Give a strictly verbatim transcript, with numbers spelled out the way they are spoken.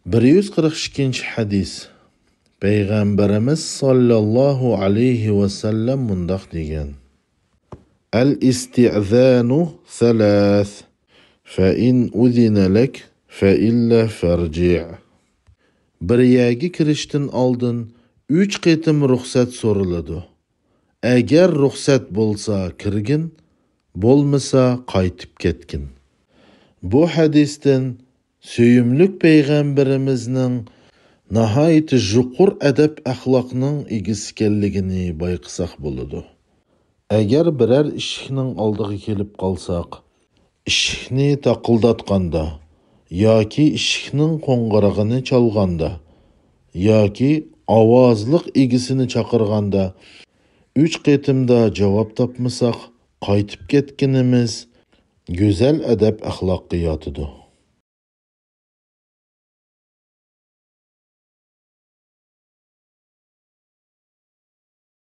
بىر يۈز قىرىق ئىككىنچى ھەدىس. پەيغەمبىرىمىز ساللاللاھۇ ئەلەيھى ۋەسەللەم مۇنداق دېگەن: «الاستئذان ثلاث، فإن أذن لك فإلا فارجع.» بىر يەرگە كىرىشتىن ئالدىن ئۈچ قېتىم رۇخسەت سورىلىدۇ. ئەگەر رۇخسەت بولسا كىرگىن، بولمىسا قايتىپ كەتكىن. بۇ ھەدىستىن سۆيۈملۈك پەيغەمبىرىمىزنىڭ ناھايىتى يۇقىرى ئەدەپ-ئەخلاقنىڭ ئىگىسى ئىكەنلىكىنى بايقىساق بولىدۇ. ئەگەر بىرەر ئىشىكنىڭ ئالدىغا كېلىپ قالساق، ئىشىكنى تاقىلداتقاندا ياكى ئىشىكنىڭ قوڭغۇرىقىنى چالغاندا ياكى ئاۋازلىق ئىگىسىنى چاقىرغاندا ئۈچ قېتىمدا جاۋاب تاپمىساق، قايتىپ كەتكىنىمىز گۈزەل ئەدەپ-ئەخلاققا ياتىدۇ.